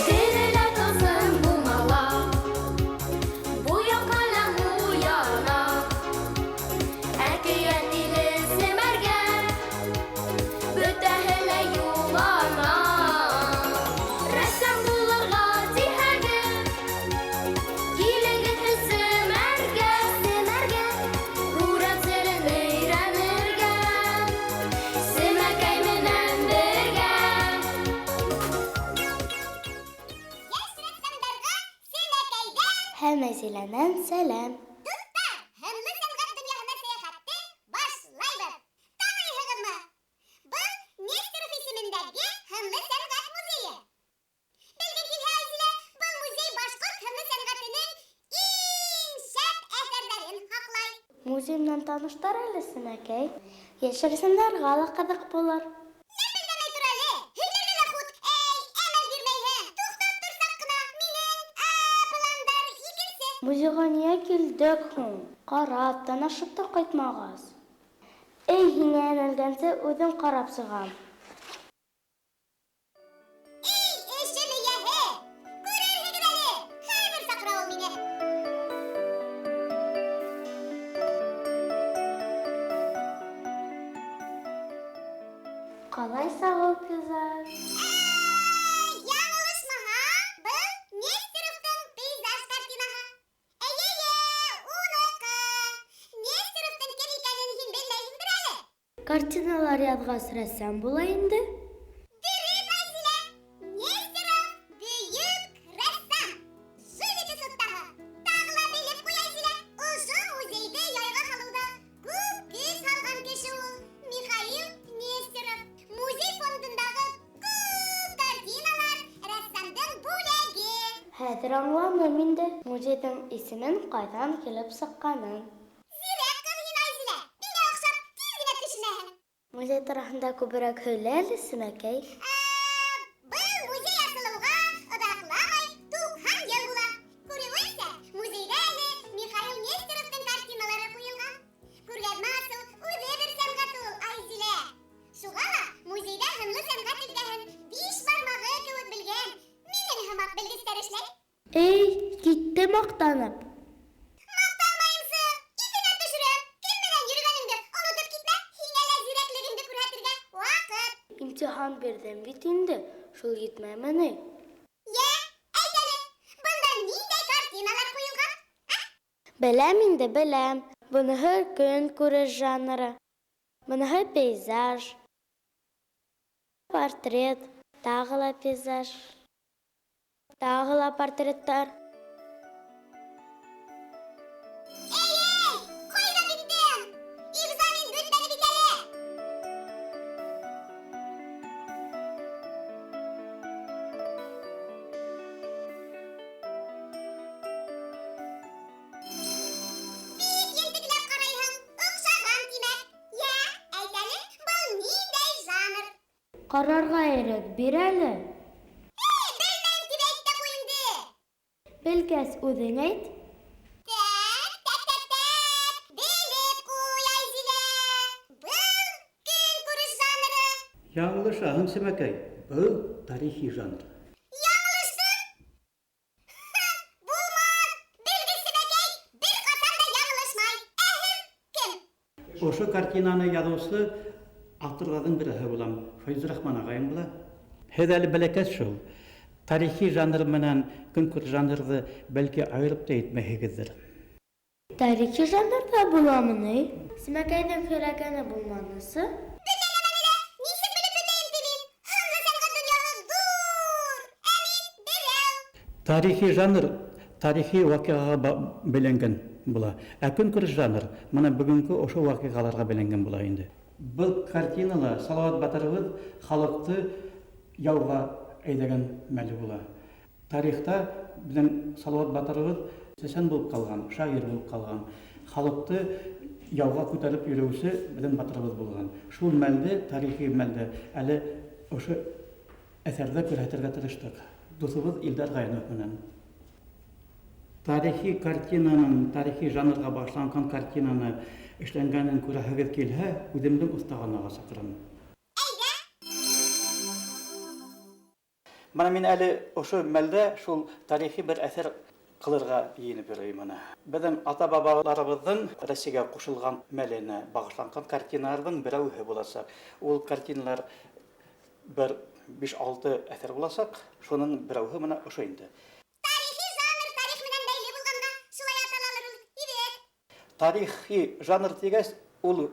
Терелә тылсым бумала, Буяу ҡәләм уяна. Әкиәт иле семәргә, Бөтәһе лә юллана. Рәссам булырға тиһәгеҙ, Килегеҙ һеҙ Семәргә, Семәргә, Һүрәт серен өйрәнергә, Семәкәй менән бергә. Йәш рәссамдарға Семәкәйҙән Һәм Әзиләнән сәләм. Дуҫтар, һынлы сәнғәт донъяһына сәйәхәтте башлайбыҙ. Таныйһығыҙмы? Был Нестеров исемендәге һынлы сәнғәт музейы. Белгең килһә, Айзилә, был музей башҡорт һынлы сәнғәтенең иң шәп әҫәрҙәрен һаҡлай. Музей менән таныштыр әле, Семәкәй. Йәш рәссамдарға ла ҡыҙыҡ булыр. Ләпелдәмәй тор әле, һөйләргә лә хут, әй, әмәл бирмәйһең. Туҡтап торсаҡ ҡына, минең, ә, пландар икенсе. Музейға ниңә килдек һуң? Ҡарап, танышып та ҡайтмағас. Эй, һиңә әнәлгәнсе, үҙем ҡарап сығам. Эй, эшем эйәһе! Күрерһегеҙ әле, хәҙер саҡыра ул мине. Ҡалай сағыу пейзаж. Ә, яңылышмаһам, был Нестеровтың пейзаж картинаһы. Эйе-эйе, уныҡы. Нестеровтың кем икәнен һин белмәйһеңдер әле. Картиналар яҙғас, рәссам була инде? Дөрөҫ, Айзилә. Нестеров бөйөк рәссам. Живопись оҫтаһы. Тағы ла белеп ҡуй, Айзилә. Ошо музейҙы яйға һалыуҙа күп көс һалған кеше ул Михаил Нестеров. Музей фондындағы күп картиналар рәссамдың бүләге. Хәҙер аңланым инде музейҙың исемен ҡайҙан килеп сыҡҡанын. Зирәк ҡыҙ һин, Айзилә. Миңә оҡшап, тиҙ генә төшөнәһең. Музей тураһында күберәк һөйлә әле, Семәкәй. Ә, был музей асылыуға оҙаҡламай 90 йыл була. Күреүемсә, музейҙа әле Михаил Нестеровтың картиналары ҡуйылған. Күргәҙмә асыу үҙе бер сәнғәт ул, Айзилә. Шуға ла музейҙа һынлы сәнғәт өлкәһен биш бармағы кеүек белгән минең һымаҡ белгестәр эшләй. Эй, китте маҡтанып. Маҡтанмайымсы, иҫеңә төшөрәм. Кем менән йөрөгәнеңде онотоп китмә, һиңә лә зирәклегеңде күрһәтергә ваҡыт. Имтихан бирҙем бит инде, шул етмәйме ни? Йә, әйт әле, бында ниндәй картиналар ҡуйылған? Ә? Беләм инде, беләм. Быныһы көнкүреш жанры, быныһы пейзаж, портрет, тағы ла пейзаж, тағы ла портреттар. Эй, эй, ҡайҙа киттең? Экзамен бөтмәне бит әле. Бик ентекләп ҡарайһың, оҡшаған тимәк. Йә, әйт әле, был ниндәй жанр? Ҡарарға ирек бир әле. Эй, белмәйем тип әйт тә ҡуй инде. Белгәс, үҙең әйт. Так, так, так, так. Белеп ҡуй, Айзилә. Был көнкүреш жанры. Яңылышаһың, Семәкәй. Был тарихи жанр. Яңылыштым? Ха, булмаҫ. Белгес Семәкәй бер ҡасан да яңылышмай. Ә һеҙ кем? Ошо картинаны яҙыусы авторҙарҙың береһе булам. Фәйзрахман ағайым була. Һеҙ әле бәләкәс шул. Тарихи жанр менән көнкүреш жанрҙы бәлки айырып та әйтмәйһегеҙҙер. Тарихи жанрҙа буламы ни? Семәкәйҙең һөйләгәне булманысы? Бөтә нәмәне лә нисек белеп бөтәйем ти мин? Һынлы сәнғәт донъяһы ҙур, ә мин берәү. Тарихи жанр тарихи ваҡиғаға бәйләнгән була. Ә көнкүреш жанр мына бөгөнгө ошо ваҡиғаларға бәйләнгән була инде. Был картинала Салауат батырыбыҙ халыҡты яуға әйҙәгән мәле була. Тарихта беҙҙең Салауат батырыбыҙ сәсән булып ҡалған, шағир булып ҡалған. Халыҡты яуға күтәреп йөрөүсе беҙҙең батырыбыҙ булған. Шул мәлде, тарихи мәлде әле ошо әҫәрҙә күрһәтергә тырыштыҡ. Дуҫыбыҙ Илдар Ғайнов менән. Тарихи картинаның, тарихи жанрға башланған картинаны эшләнгәнен күрәһегеҙ килһә, үҙемдең оҫтаханаға саҡырам. Әйҙә! Менә мин әле ошо мәлдә шул тарихи бер әҫәр ҡылырға йыйынып йөрөйөм менә. Беҙҙең ата-бабаларыбыҙҙың Россиягә ҡушылған мәленә бағышланған картиналарҙың берәүһе буласаҡ. Ул картиналар бер 5-6 әҫәр буласаҡ. Шуның берәүһе менә ошо инде. Тарихи жанр тарих менән бәйле булғанға шулай аталалыр ул. Ибет. Тарихи жанр тигәс, ул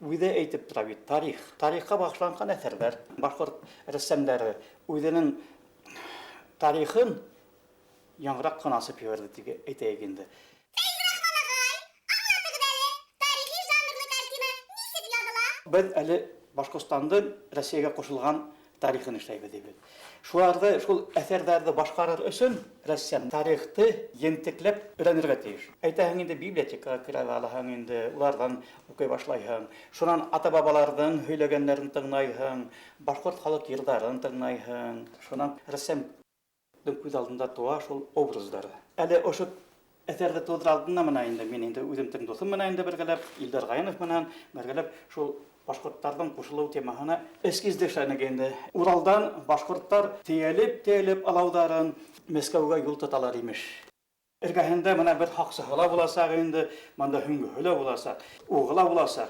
үҙе әйтеп тора бит, тарих. Тарихҡа бағышланған әҫәрҙәр. Башҡорт рәссамдары үҙенең тарихын яңыраҡ ҡына асып ебәрҙе тип әйтәйек инде. Фәйзрахман ағай, аңлатығыҙ әле, тарихи жанрлы картина нисек яҙыла? Беҙ әле Башҡортостандың Россиягә ҡушылған тарихын эшләйбеҙ бит. Шуларҙы, шул әҫәрҙәрҙе башҡарыр өсөн рәссам тарихты ентекләп өйрәнергә тейеш. Әйтәһең инде, библиотекаға керә алаһың инде, уларҙан уҡый башлайһың. Шунан ата-бабаларҙың һөйләгәндәрен тыңлайһың, башҡорт халыҡ йырҙарын тыңлайһың. Шунан рәссамдың күҙ алдында тыуа шул образдары. Әле ошо әҫәрҙе тыуҙыра алдында мына инде мин инде үҙемдең дуҫым менән инде бергәләп, Илдар Ғаянов менән бергәләп шул башҡорттарҙың ҡушылыу темаһына эскизды эшләнек инде. Уралдан башҡорттар тейәлеп-тейәлеп алауҙарын Мәскәүгә юл тоталар имеш. Эргәһендә мына бер һаҡсыһы ла буласаҡ инде, мында һөңгөһө лә буласаҡ, уғы ла буласаҡ.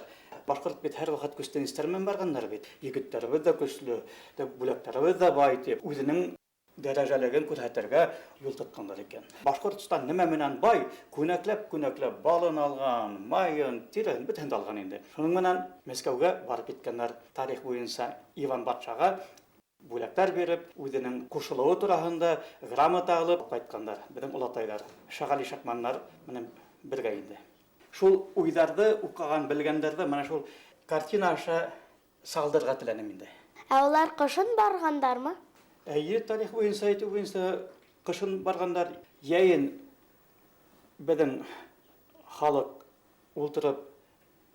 Башҡорт бит һәр ваҡыт күстәнәстәр менән барғандар бит. Егеттәребеҙ ҙә көслө, бүләктәребеҙ ҙә бай тип, үҙенең дәрәжәлеген күрһәтергә юл тотҡандар икән. Башҡортостан нимә менән бай? Күнәкләп-күнәкләп балын алған, майын, тиреһен бөтәһен дә алған инде. Шуның менән Мәскәүгә барып еткәндәр. Тарих буйынса Иван батшаға бүләктәр биреп, үҙенең ҡушылыуы тураһында грамота алып ҡайтҡандар. Беҙҙең олатайҙар, Шағали Шаҡмандар менән бергә инде. Шул уйҙарҙы уҡыған, белгәндәрҙе мына шул картина аша сағылдырырға теләнем инде. Ә улар ҡышын барғандармы? Әйе, тарих буйынса әйтеү буйынса ҡышын барғандар. Йәйен беҙҙең халыҡ ултырып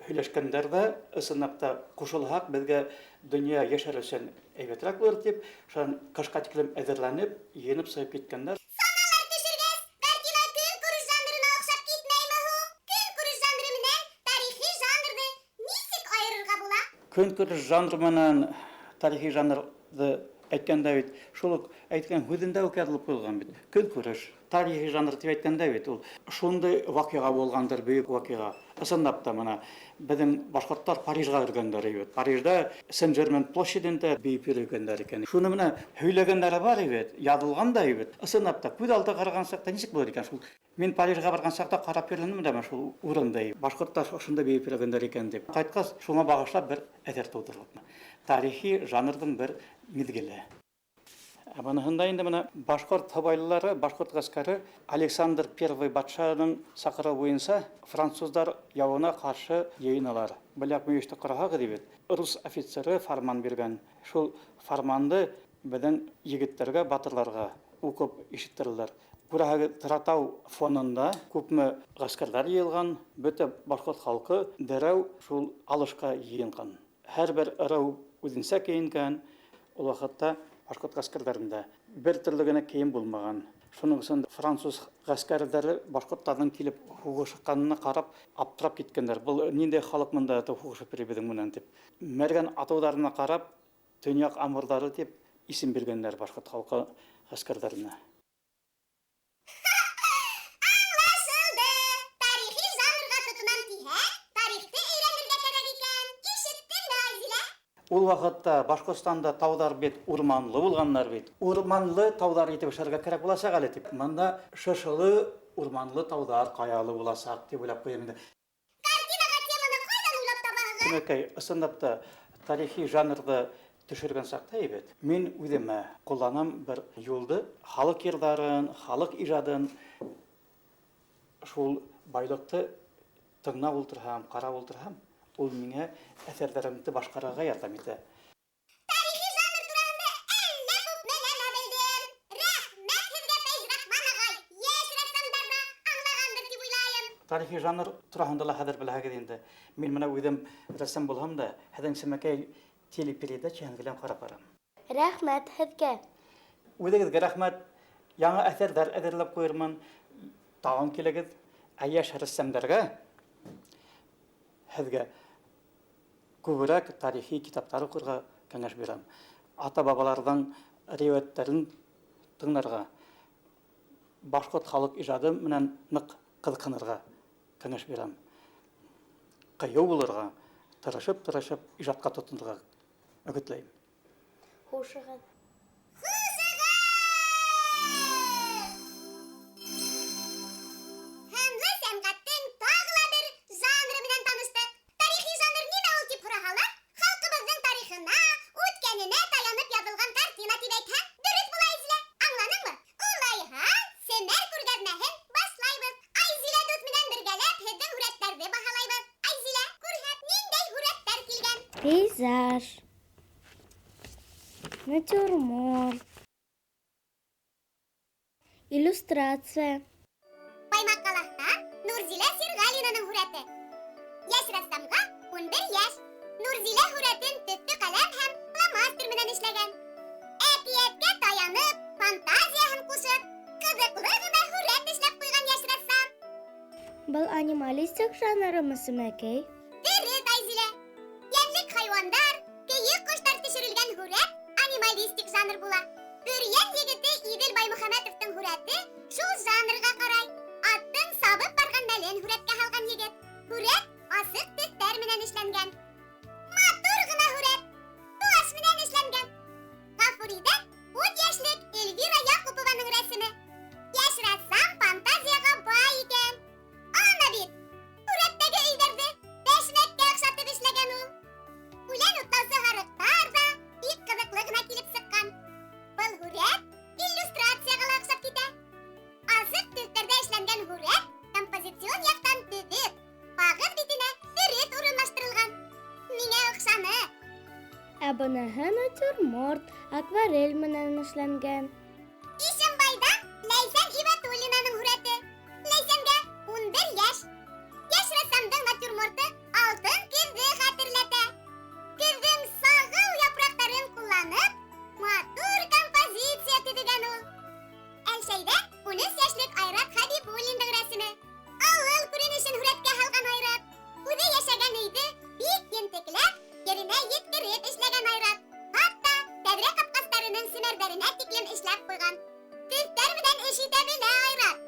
һөйләшкәндәр ҙә, ысынлап та ҡушылһаҡ, беҙгә донъя йәшәр өсөн әйбәтерәк булыр тип, шунан ҡышҡа тиклем әҙерләнеп, йыйынып сығып киткәндәр. Саналар төшөргәс, картина көнкүреш жанрына оҡшап китмәйме һуң? Көнкүреш жанры менән тарихи жанрҙы нисек айырырға була? Көнкүреш жанры менән тарихи жанрҙы әйткәндә бит, шул уҡ әйткән һүҙендә үк яҙылып ҡуйылған бит. Көнкүреш, тарихи жанр тип әйткәндә бит, ул шундай ваҡиға булғандыр, бөйөк ваҡиға. Ысынлап та мына беҙҙең башҡорттар Парижға йөрөгәндәр бит. Парижда Сен-Жермен площадендә бейеп йөрөгәндәр икән. Шуны мына һөйләгәндәре бар бит, яҙылған да бит. Ысынлап та күҙ алды ҡараған саҡта нисек булыр икән шул? Мин Парижға барған саҡта ҡарап йөрөнөм дә шул урында. Башҡорттар ошонда бейеп йөрөгәндәр икән тип. Ҡайтҡас шуңа бағышлап бер әҫәр тыуҙырҙыҡ. Тарихи жанрҙың бер миҙгеле. Ә быныһында инде мына башҡорт һыбайлылары, башҡорт ғәскәре Александр Первый батшаның саҡырыуы буйынса француздар яуына ҡаршы йыйыналар. Был яҡ мөйөштө ҡараһағыҙ бит, рус офицеры фарман биргән. Шул фарманды беҙҙең егеттәргә, батырларға уҡып ишеттерҙеләр. Күрәһегеҙ, Торатау фонында күпме ғәскәрҙәр йыйылған, бөтә башҡорт халҡы дәррәү шул алышҡа йыйынған. Һәр бер ырыу үҙенсә кейенгән. Ул ваҡытта башҡорт ғәскәрҙәрендә бер төрлө генә кейем булмаған. Шуның өсөн француз ғәскәрҙәре башҡорттарҙың килеп һуғышҡанына ҡарап аптырап киткәндәр. Был ниндәй халыҡ мында һуғышып йөрөй беҙҙең менән тип. Мәргән атыуҙарына ҡарап төньяҡ амурҙары тип исем биргәндәр башҡорт халҡы ғәскәрҙәренә. Аңлашылды. Тарихи жанрға тотонам тиһәң, тарихты өйрәнергә кәрәк икән. Ишеттеңме, Айзилә? Ул ваҡытта Башҡортостанда тауҙар бит урманлы булғандар бит. Урманлы тауҙар итеп эшләргә кәрәк буласаҡ әле тип. Мында шыршылы урманлы тауҙар ҡаялы буласаҡ тип уйлап ҡуям инде. Картинаға теманы ҡайҙан уйлап табаһығыҙ? Тимәкәй, ысынлап та тарихи жанрҙы төшөргән саҡта бит. Мин үҙемә ҡулланам бер юлды, халыҡ йырҙарын, халыҡ ижадын, шул байлыҡты тыңлап ултырһам, ҡарап ултырһам, ул миңә әҫәрҙәремде башҡарырға ярҙам итә. Тарихи жанр тураһында әллә күпме нәмә белдем. Рәхмәт һеҙгә, Фәйзрахман ағай. Йәш рәссамдар ҙа аңлағандыр тип уйлайым. Тарихи жанр тураһында ла хәҙер беләһегеҙ инде. Мин мына үҙем рәссам булһам да, һеҙҙең Сәмәкәй телепередачаһын гелән ҡарап барам. Рәхмәт һеҙгә. Үҙегеҙгә рәхмәт. Яңы әҫәрҙәр әҙерләп ҡуйырмын. Тағын килегеҙ. Ә йәш рәссамдарға һеҙгә күберәк тарихи китаптар уҡырға кәңәш бирәм. Ата-бабаларҙың риүәттәрен тыңларға, башҡорт халыҡ ижады менән ныҡ ҡыҙыҡһынырға кәңәш бирәм. Ҡыйыу булырға, тырышып-тырышып ижадҡа тотонорға өгөтләйем. Хушығыҙ! Хушығыҙ! Һынлы сәнғәттең тағы ла бер жанры менән таныштыҡ. Тарихи жанр нимә ул тип һораһалар, халҡыбыҙҙың тарихына, үткәненә таянып яҙылған картина тип әйтһәң, дөрөҫ була, Айзилә. Аңланыңмы? Улайһа, Семәр күргәҙмәһен башлайбыҙ. Айзилә дуҫ менән бергәләп һеҙҙең һүрәттәрҙе баһалайбыҙ. Айзилә, күрһәт, ниндәй һүрәттәр килгән? Пейзаж. Натюрморт. Иллюстрация. Баймаҡ ҡалаһынан Нурзилә Сирғәлинаның һүрәте. Йәш рәссамға 11 йәш. Нурзилә һүрәтен төҫлө ҡәләм һәм фломастер менән эшләгән. Әкиәткә таянып, фантазияһын ҡушып, ҡыҙыҡлы ғына һүрәт эшләп ҡуйған йәш рәссам. Был анималистик жанрымы, Сәмәкәй? Дөрөҫ, Айзилә. Йәнлек хайуандар, кейек ҡоштар төшөрөлгән һүрәт анималистик жанр була. Бөрйән егете Иҙел Баймөхәмәтовтың һүрәте шул жанрға ҡарай. Аттың сабып барған мәлен һүрәткә һалған егет. Һүрәт асыҡ төҫтәр менән эшләнгән. Матур ғына һүрәт. Туаш менән эшләнгән. Ғафуриҙә ун йәшлек Эльвира Яҡупованың рәсеме. Йәш рәссам фантазияға бай икән. Ана бит, һүрәттәге өйҙәрҙе бәшмәккә оҡшатып эшләгән ул. Үлән утлаусы һарыҡтар ҙа бик ҡыҙыҡлы ғына килеп сыҡҡан. Был һүрәт иллюстрацияға ла оҡшап китә. Асыҡ төҫтәрҙә эшләнгән һүрәт композицион яҡтан төҙөк, ҡағыҙ битенә дөрөҫ урынлаштырылған. Миңә оҡшаны. Ә быныһы натюрморт, акварель менән эшләнгән. Ишембайҙа Ләйсән Ибәтуллинаның һүрәте. Ләйсәнгә 11 йәш. Йәш рәссамдың натюрморты алтын көҙҙө хәтерләтә. Көҙҙөң сағыу япраҡтарын ҡулланып, матур композиция төҙөгән ул. Әлшәйҙә 13 йәшлек Айрат Хәбибуллиндың рәсеме. Ауыл күренешен һүрәткә һалған Айрат. Үҙе йәшәгән өйҙө бик ентекләп, еренә еткереп эшләгән Айрат. Хатта тәҙрә ҡапҡастарының семәрҙәренә тиклем эшләп ҡуйған. Төҫтәр менән эш итә белә Айрат.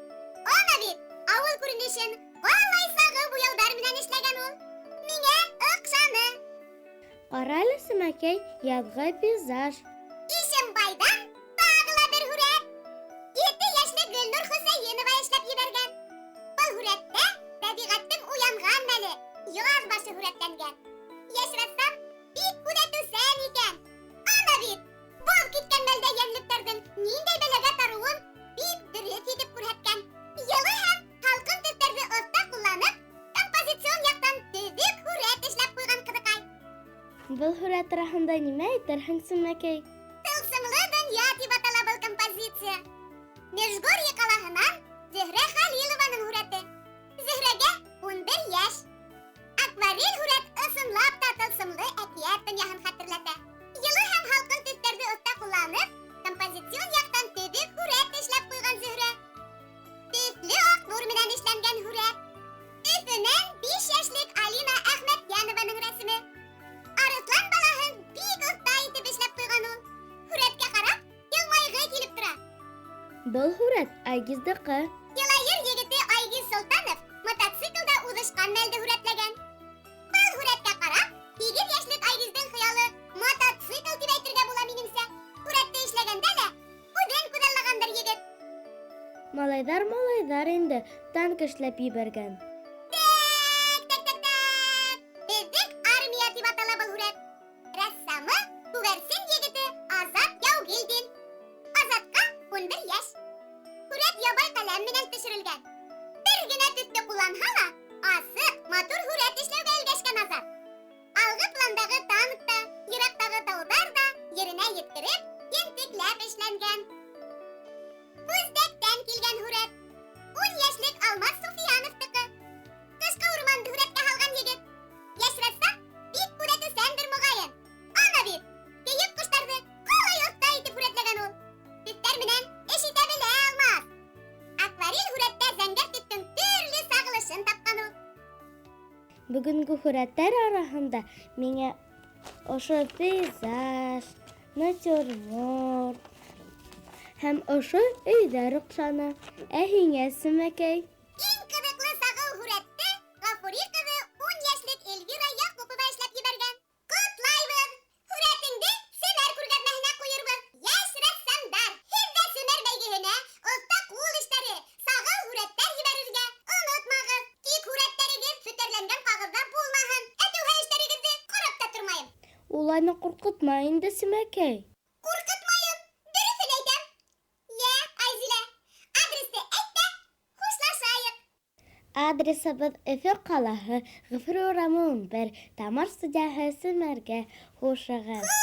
Ана бит, ауыл күренешен ҡалай сағыу буяуҙар менән эшләгән ул. Миңә оҡшаны. Ҡара әле, Сәмәкәй, яҙғы пейзаж. Ишембайҙан тағы ла бер һүрәт. 7 йәшлек Гөлнур Хөсәйенова эшләп ебәргән. Был һүрәттә тәбиғәттең уянған мәле, яҙ башы һүрәтләнгән. Йәш рәссам бик күҙәтеүсән икән. Ана бит, боҙ киткән мәлдә йәнлектәрҙең ниндәй бәләгә тарыуын бик дөрөҫ итеп күрһәткән. Йылы һәм һалҡын төҫтәрҙе оҫта ҡулланып, композицион яҡтан төҙөк һүрәт эшләп ҡуйған ҡыҙыҡай. Был һүрәт тураһында нимә әйтерһең, Сәмәкәй? Тылсымлы донъя тип атала был композиция. Межгорье ҡалаһынан Зөһрә Хәлилованың һүрәте. Зөһрәгә 11 йәш. Акварель һүрәт ысынлап та тылсымлы әкиәт донъяһын хәтерләтә. Йылы һәм һалҡын төҫтәрҙе оҫта ҡулланып, композицион яҡтан төҙөк һүрәт эшләп ҡуйған Зөһрә. Төҫлө аҡбур менән эшләнгән һүрәт. Өфөнән 5 йәшлек Алина Әхмәтйәнованың рәсеме. Арыҫлан балаһын бик оҫта итеп эшләп ҡуйған ул. Һүрәткә ҡарап, йылмайғы килеп тора. Был һүрәт Айгиздыҡы. Йылайыр егете Айгиз Солтанов мотоциклда уҙышҡан мәлде һүрәтләгән. Был һүрәткә ҡарап, 8 йәшлек Айгиздең хыялы мотоцикл тип әйтергә була минеңсә. Һүрәтте эшләгәндә лә үҙен күҙаллағандыр егет. Малайҙар малайҙар инде танк эшләп ебәргән. Тәк, тәк, тәк, тәк. Беҙҙең армия тип атала был һүрәт. Рәссамы Күгәрсен егете Азат Яугилдин. Азатҡа 11 йәш. Һүрәт ябай ҡәләм менән төшөрөлгән. Бер генә төҫтө ҡулланһа ла, асыҡ, матур һүрәт эшләүгә өлгәшкән Азат. Алғы пландағы танк та, йыраҡтағы тауҙар ҙа еренә еткереп, ентекләп эшләнгән. Бүздәктән килгән һүрәт. 10 йәшлек Алмаз Суфияновтыҡы. Ҡышҡы урманды һүрәткә һалған егет. Йәш рәссам бик күҙәтеүсәндер моғайын. Ана бит, кейек ҡоштарҙы ҡалай оҫта итеп һүрәтләгән ул. Төҫтәр менән эш итә белә Алмаз. Акварель һүрәттә зәңгәр төҫтөң төрлө сағылышын тапҡан ул. Бөгөнгө һүрәттәр араһында миңә ошо пейзаж, натюрморт, Һәм ошо өйҙәр оҡшаны. Ә һиңә, Сәмәкәй? Иң ҡыҙыҡлы сағыу һүрәтте Ғафури ҡыҙы ун йәшлек Эльвира Яҡупова эшләп ебәргән. Ҡотлайбыҙ! Һүрәтеңде Семәр күргәҙмәһенә ҡуйырбыҙ. Йәш рәссамдар, һеҙ ҙә Семәр бәйгеһенә оҫта ҡул эштәре, сағыу һүрәттәр ебәрергә онотмағыҙ. Тик һүрәттәрегеҙ сөтәрләнгән ҡағыҙҙа булмаһын. Әтеүһә эштәрегеҙҙе ҡарап та тормайым. Улайны ҡурҡытма инде, Сәмәкәй. Ҡурҡытмайым, дөрөҫөн әйтәм. Йә, Айзилә, адресты әйт тә, хушлашайыҡ. Адресыбыҙ Өфө ҡалаһы, Ғафури урамы 11, Тамыр студияһы, Семәргә. Хушығыҙ!